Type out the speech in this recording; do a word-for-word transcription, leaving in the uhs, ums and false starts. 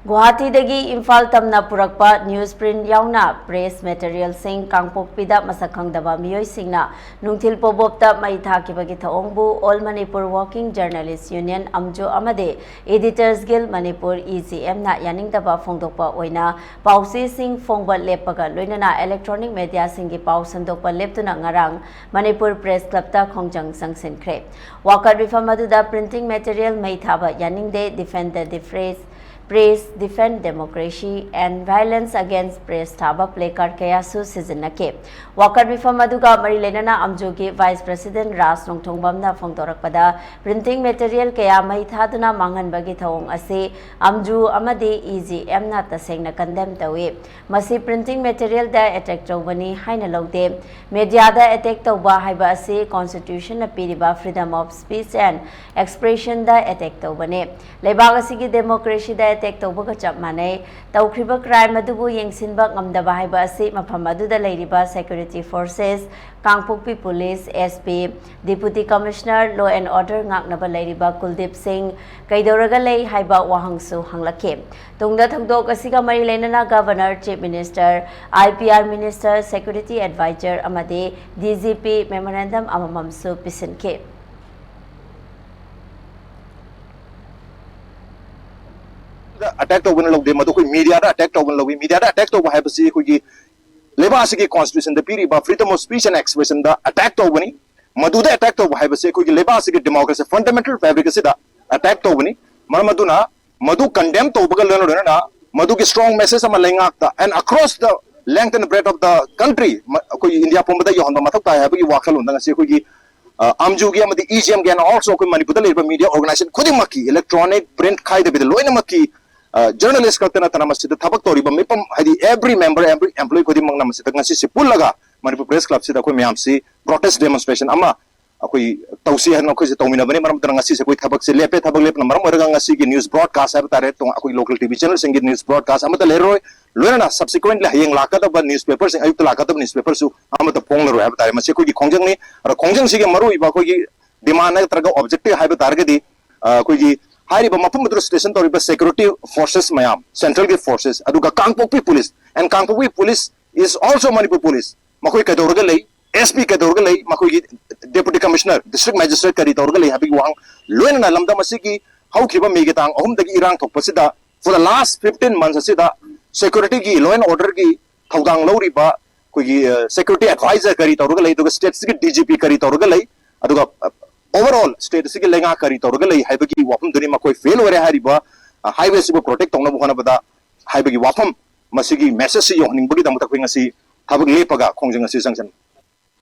ꯒꯨꯋꯥꯍꯥꯇꯤꯗꯒꯤ ꯏꯝꯐꯥꯜ ꯇꯝꯅ ꯄꯨꯔꯛꯄ news print ꯌꯥꯎꯅ ꯄ꯭ꯔꯦꯁ ꯃꯦꯇꯔꯤꯌꯦꯜꯁꯤꯡ ꯀꯥꯡꯄꯣꯛꯄꯤꯗ ꯃꯁꯛ ꯈꯪꯗꯕ ꯃꯤꯑꯣꯏꯁꯤꯡꯅ ꯅꯨꯡꯊꯤꯜ ꯄꯣꯕꯣꯞꯇ ꯃꯩ ꯊꯥꯈꯤꯕꯒꯤ ꯊꯧꯑꯣꯡꯕꯨ all Manipur working journalists union, ꯑꯝꯖꯨ, ꯑꯃꯗꯤ editors guild Manipur, E G ꯑꯦꯝꯅ ꯌꯥꯅꯤꯡꯗꯕ ꯐꯣꯡꯗꯣꯛꯄ ꯑꯣꯏꯅ ꯄꯥꯎꯆꯦꯁꯤꯡ ꯐꯣꯡꯕ ꯂꯦꯞꯄꯒ ꯂꯣꯏꯅꯅ ꯏꯂꯦꯛꯇ꯭ꯔꯣꯅꯤꯛ ꯃꯦꯗꯤꯌꯥꯁꯤꯡꯒꯤ ꯄꯥꯎ ꯁꯟꯗꯣꯛꯄ ꯂꯦꯞꯇꯨꯅ ꯉꯔꯥꯡ ꯃꯅꯤꯄꯨꯔ ꯄ꯭ꯔꯦꯁ ꯀ꯭ꯂꯕꯇ ꯈꯣꯡꯖꯪ ꯆꯪꯁꯤꯟꯈ꯭ꯔꯦ꯫ ꯋꯥꯀꯠ ꯃꯤꯐꯝ ꯑꯗꯨꯗ ꯄ꯭ꯔꯤꯟꯇꯤꯡ ꯃꯦꯇꯔꯤꯌꯦꯜ ꯃꯩ ꯊꯥꯕ ꯌꯥꯅꯤꯡꯗꯦ, defend the press, Press Defend Democracy and Violence Against Press ꯊꯥꯕ ꯄ꯭ꯂꯦ ꯀꯥꯔꯗ ꯀꯌꯥꯁꯨ ꯁꯤꯖꯤꯟꯅꯈꯤ꯫ ꯋꯥꯀꯠ ꯃꯤꯐꯝ ꯑꯗꯨꯒ ꯃꯔꯤ ꯂꯩꯅꯅ ꯑꯝꯖꯨꯒꯤ ꯚꯥꯏꯁ ꯄ꯭ꯔꯦꯁꯤꯗꯦꯟꯠ ꯔꯥꯖ ꯅꯣꯡꯊꯣꯡꯕꯝꯅ ꯐꯣꯡꯗꯣꯔꯛꯄꯗ, ꯄ꯭ꯔꯤꯟꯇꯤꯡ ꯃꯦꯇꯔꯤꯌꯦꯜ ꯀꯌꯥ ꯃꯩ ꯊꯥꯗꯨꯅ ꯃꯥꯡꯍꯟꯕꯒꯤ ꯊꯧꯑꯣꯡ ꯑꯁꯤ ꯑꯝꯖꯨ ꯑꯃꯗꯤ ꯏ ꯖꯤ ꯑꯦꯝꯅ ꯇꯁꯦꯡꯅ ꯀꯟꯗꯦꯝ ꯇꯧꯏ꯫ ꯃꯁꯤ ꯄ꯭ꯔꯤꯟꯇꯤꯡ ꯃꯦꯇꯔꯤꯌꯦꯜꯗ ꯑꯦꯇꯦꯛ ꯇꯧꯕꯅꯤ ꯍꯥꯏꯅ ꯂꯧꯗꯦ꯫ ꯃꯦꯗꯤꯌꯥꯗ ꯑꯦꯇꯦꯛ ꯇꯧꯕ ꯍꯥꯏꯕ ꯑꯁꯤ ꯀꯣꯟꯁꯇꯤꯇ꯭ꯌꯨꯁꯟꯅ ꯄꯤꯔꯤꯕ freedom of speech and expressionꯗ ꯑꯦꯇꯦꯛ ꯇꯧꯕꯅꯤ꯫ ꯂꯩꯕꯥꯛ ꯑꯁꯤꯒꯤ ꯗꯦꯃꯣꯀ꯭ꯔꯦꯁꯤꯗ ꯑꯦꯇꯦꯛ ꯇꯧꯕꯒ ꯆꯞ ꯃꯥꯟꯅꯩ꯫ ꯇꯧꯈ꯭ꯔꯤꯕ ꯀ꯭ꯔꯥꯏꯝ ꯑꯗꯨꯕꯨ ꯌꯦꯡꯁꯤꯟꯕ ꯉꯝꯗꯕ ꯍꯥꯏꯕ ꯑꯁꯤ ꯃꯐꯝ ꯑꯗꯨꯗ ꯂꯩꯔꯤꯕ security forces, Kangpokpi police, S P, deputy commissioner, law and order ꯉꯥꯛꯅꯕ ꯂꯩꯔꯤꯕ ꯀꯨꯜꯗꯤꯞ ꯁꯤꯡ ꯀꯩꯗꯧꯔꯒ ꯂꯩ ꯍꯥꯏꯕ ꯋꯥꯍꯪꯁꯨ ꯍꯪꯂꯛꯈꯤ꯫ ꯇꯨꯡꯗ ꯊꯧꯗꯣꯛ ꯑꯁꯤꯒ ꯃꯔꯤ ꯂꯩꯅꯅ governor, chief minister, I P R minister, security adviser ꯑꯃꯗꯤ D G P memorandum ꯑꯃꯃꯝꯁꯨ ꯄꯤꯁꯤꯟꯈꯤ꯫ Attack ꯇꯧꯕꯅ ꯂꯧꯗꯦ, ꯃꯗꯨ ꯑꯩꯈꯣꯏ ꯃꯤꯗꯤꯌꯥꯗ ꯑꯦꯇꯦꯛ ꯇꯧꯕꯅ ꯂꯧꯏ꯫ ꯃꯤꯗꯤꯌꯥꯗ ꯑꯦꯇꯦꯛ ꯇꯧꯕ ꯍꯥꯏꯕꯁꯤ ꯑꯩꯈꯣꯏꯒꯤ ꯂꯩꯕꯥꯛ ꯑꯁꯤꯒꯤ ꯀꯣꯟꯁꯇꯤꯇ꯭ꯌꯨꯁꯟꯗ ꯄꯤꯔꯤꯕ freedom of speech and expressionꯗ ꯑꯦꯇꯦꯛ ꯇꯧꯕꯅꯤ꯫ ꯃꯗꯨꯗ ꯑꯦꯇꯦꯛ ꯇꯧꯕ ꯍꯥꯏꯕꯁꯤ ꯑꯩꯈꯣꯏꯒꯤ ꯂꯩꯕꯥꯛ ꯑꯁꯤꯒꯤ ꯗꯦꯃꯣꯀ꯭ꯔꯦꯁꯤ ꯐꯟꯗꯥꯃꯦꯟꯇꯜ ꯐꯦꯕ꯭ꯔꯤꯛ ꯑꯁꯤꯗ ꯑꯦꯇꯦꯛ ꯇꯧꯕꯅꯤ꯫ ꯃꯔꯝ ꯑꯗꯨꯅ ꯃꯗꯨ ꯀꯟꯗꯦꯝ ꯇꯧꯕꯒ ꯂꯣꯏꯅ ꯂꯣꯏꯅꯅ ꯃꯗꯨꯒꯤ ꯁ꯭ꯇꯔꯣꯡ ꯃꯦꯁꯦꯖ ꯑꯃ ꯂꯩꯉꯥꯛꯇ and across the length and breadth of the country, ꯑꯩꯈꯣꯏꯒꯤ ꯏꯟꯗꯤꯌꯥ ꯄꯨꯝꯕꯗ ꯌꯧꯍꯟꯕ ꯃꯊꯧ ꯇꯥꯏ ꯍꯥꯏꯕꯒꯤ ꯋꯥꯈꯜꯂꯣꯟꯗ ꯉꯁꯤ ꯑꯩꯈꯣꯏꯒꯤ ꯑꯝꯖꯨꯒꯤ ꯑꯃꯗꯤ ꯏ ꯖꯤ ꯑꯦꯝꯒꯤ and also ꯑꯩꯈꯣꯏ ꯃꯅꯤꯄꯨꯔꯗ ꯂꯩꯔꯤꯕ ꯃꯤꯗꯤꯌꯥ ꯑꯣꯔꯒꯅꯥꯏꯖꯦꯁꯟ ꯈꯨꯗꯤꯡꯃꯛꯀꯤ, ꯏꯂꯦꯛꯇ꯭ꯔꯣꯅꯤꯛ, ꯄ꯭ꯔꯤꯟꯠ ꯈꯥꯏꯗꯕꯤꯗ ꯂꯣꯏꯅꯃꯛꯀꯤ ꯖꯔꯅꯦꯂꯤꯁ ꯈꯛꯇ ꯅꯠꯇꯅ ꯃꯁꯤꯗ ꯊꯕꯛ ꯇꯧꯔꯤꯕ ꯃꯤꯄꯨꯝ, ꯍꯥꯏꯗꯤ every member, every employee ꯈꯨꯗꯤꯡꯃꯛꯅ ꯃꯁꯤꯗ ꯉꯁꯤꯁꯦ ꯄꯨꯜꯂꯒ ꯃꯅꯤꯄꯨꯔ ꯄ꯭ꯔꯦꯁ ꯀ꯭ꯂꯕꯁꯤꯗ ꯑꯩꯈꯣꯏ ꯃꯌꯥꯝꯁꯤ ꯄ꯭ꯔꯣꯇꯦꯁ ꯗꯦꯃꯣꯟꯁꯇ꯭ꯔꯦꯁꯟ ꯑꯃ ꯑꯩꯈꯣꯏ ꯇꯧꯁꯤ ꯍꯥꯏꯗꯅ ꯑꯩꯈꯣꯏꯁꯦ ꯇꯧꯃꯤꯟꯅꯕꯅꯤ꯫ ꯃꯔꯝ ꯑꯗꯨꯅ ꯉꯁꯤꯁꯦ ꯑꯩꯈꯣꯏ ꯊꯕꯛꯁꯦ ꯂꯦꯞꯄꯦ꯫ ꯊꯕꯛ ꯂꯦꯞꯄꯅ ꯃꯔꯝ ꯑꯣꯏꯔꯒ ꯉꯁꯤꯒꯤ ꯅ꯭ꯌꯨꯁ ꯕ꯭ꯔꯣꯗꯀꯥꯁ ꯍꯥꯏꯕ ꯇꯥꯔꯦ, ꯇꯣꯉꯥꯟ-, ꯑꯩꯈꯣꯏ ꯂꯣꯀꯦꯜ ꯇꯤ ꯚꯤ ꯆꯦꯅꯦꯜꯁꯤꯡꯒꯤ ꯅ꯭ꯌꯨꯁ ꯕ꯭ꯔꯣꯗꯀꯥꯁ ꯑꯃꯠꯇ ꯂꯩꯔꯔꯣꯏ꯫ ꯂꯣꯏꯅꯅ ꯁꯕꯁꯤꯀ꯭ꯋꯦꯟꯠꯂꯤ ꯍꯌꯦꯡ ꯂꯥꯛꯀꯗꯕ ꯅ꯭ꯌꯨꯁ ꯄꯦꯄꯔꯁꯤꯡ, ꯑꯌꯨꯛꯇ ꯂꯥꯛꯀꯗꯕ ꯅ꯭ꯌꯨꯁ ꯄꯦꯄꯔꯁꯨ ꯑꯃꯠꯇ ꯐꯣꯡꯂꯔꯣꯏ ꯍꯥꯏꯕ ꯇꯥꯔꯦ꯫ ꯃꯁꯤ ꯑꯩꯈꯣꯏꯒꯤ ꯈꯣꯡꯖꯪꯅꯤ꯫ ꯑꯗꯣ ꯈꯣꯡꯖꯪꯁꯤꯒꯤ ꯃꯔꯨꯑꯣꯏꯕ ꯑꯩꯈꯣꯏꯒꯤ ꯗꯤꯃꯥꯟ ꯅꯠꯇ꯭ꯔꯒ ꯑꯣꯕꯖꯦꯛꯇꯤꯚ ꯍꯥꯏꯕ ꯇꯥꯔꯒꯗꯤ, ꯑ, ꯑꯩꯈꯣꯏꯒꯤ ꯍꯥꯏꯔꯤꯕ ꯃꯐꯝ ꯑꯗꯨꯗ ꯁ꯭ꯇꯦꯁꯟ ꯇꯧꯔꯤꯕ ꯁꯦꯀ꯭ꯌꯨꯔꯤꯇꯤ ꯐꯣꯔꯁꯦꯁ ꯃꯌꯥꯝ, ꯁꯦꯟꯇ꯭ꯔꯦꯜꯒꯤ ꯐꯣꯔꯁꯦꯁ, ꯑꯗꯨꯒ Kangpokpi police, and Kangpokpi police is also Manipur police, ꯃꯈꯣꯏ ꯀꯩꯗꯧꯔꯒ ꯂꯩ, ꯑꯦꯁ ꯄꯤ ꯀꯩꯗꯧꯔꯒ ꯂꯩ, ꯃꯈꯣꯏꯒꯤ ꯗꯦꯄꯨꯇꯤ ꯀꯃꯤꯁꯅꯔ, ꯗꯤꯁꯇ꯭ꯔꯤꯛ ꯃꯦꯖꯤꯁꯇ꯭ꯔꯦꯠ ꯀꯔꯤ ꯇꯧꯔꯒ ꯂꯩ ꯍꯥꯏꯕꯒꯤ ꯋꯥꯍꯪ, ꯂꯣꯏꯅꯅ ꯂꯝꯗꯝ ꯑꯁꯤꯒꯤ ꯍꯧꯈꯤꯕ ꯃꯦꯒꯤ ꯇꯥꯡ ꯑꯍꯨꯝꯗꯒꯤ ꯏꯔꯥꯡ ꯊꯣꯛꯄꯁꯤꯗ, for the last fifteen months ꯑꯁꯤꯗ ꯁꯦꯀ꯭ꯌꯨꯔꯤꯇꯤꯒꯤ, ꯂꯣ ꯑꯦꯟ ꯑꯣꯔꯗꯔꯒꯤ ꯊꯧꯗꯥꯡ ꯂꯧꯔꯤꯕ ꯑꯩꯈꯣꯏꯒꯤ ꯁꯦꯀ꯭ꯌꯨꯔꯤꯇꯤ ꯑꯦꯗꯚꯥꯏꯖꯔ ꯀꯔꯤ ꯇꯧꯔꯒ ꯂꯩ, ꯑꯗꯨꯒ ꯁ꯭ꯇꯦꯠꯁꯤꯒꯤ ꯗꯤ ꯖꯤ ꯄꯤ ꯀꯔꯤ ꯇꯧꯔꯒ ꯂꯩ, ꯑꯗꯨꯒ ꯑꯣꯚꯔ ꯑꯣꯜ ꯁ꯭ꯇꯦꯠ ꯑꯁꯤꯒꯤ ꯂꯩꯉꯥꯛ ꯀꯔꯤ ꯇꯧꯔꯒ ꯂꯩ ꯍꯥꯏꯕꯒꯤ ꯋꯥꯐꯝꯗꯨꯅꯤ꯫ ꯃꯈꯣꯏ ꯐꯦꯜ ꯑꯣꯏꯔꯦ ꯍꯥꯏꯔꯤꯕ ꯍꯥꯏꯋꯦꯁꯤꯕꯨ ꯄ꯭ꯔꯣꯇꯦꯛ ꯇꯧꯅꯕ ꯍꯣꯠꯅꯕꯗ ꯍꯥꯏꯕꯒꯤ ꯋꯥꯐꯝ, ꯃꯁꯤꯒꯤ ꯃꯦꯁꯦꯖꯁꯤ ꯌꯧꯍꯟꯅꯤꯡꯕꯒꯤꯗꯃꯛꯇ ꯑꯩꯈꯣꯏ ꯉꯁꯤ ꯊꯕꯛ ꯂꯦꯞꯄꯒ ꯈꯣꯡꯖꯪ ꯑꯁꯤ ꯆꯪꯁꯤꯟ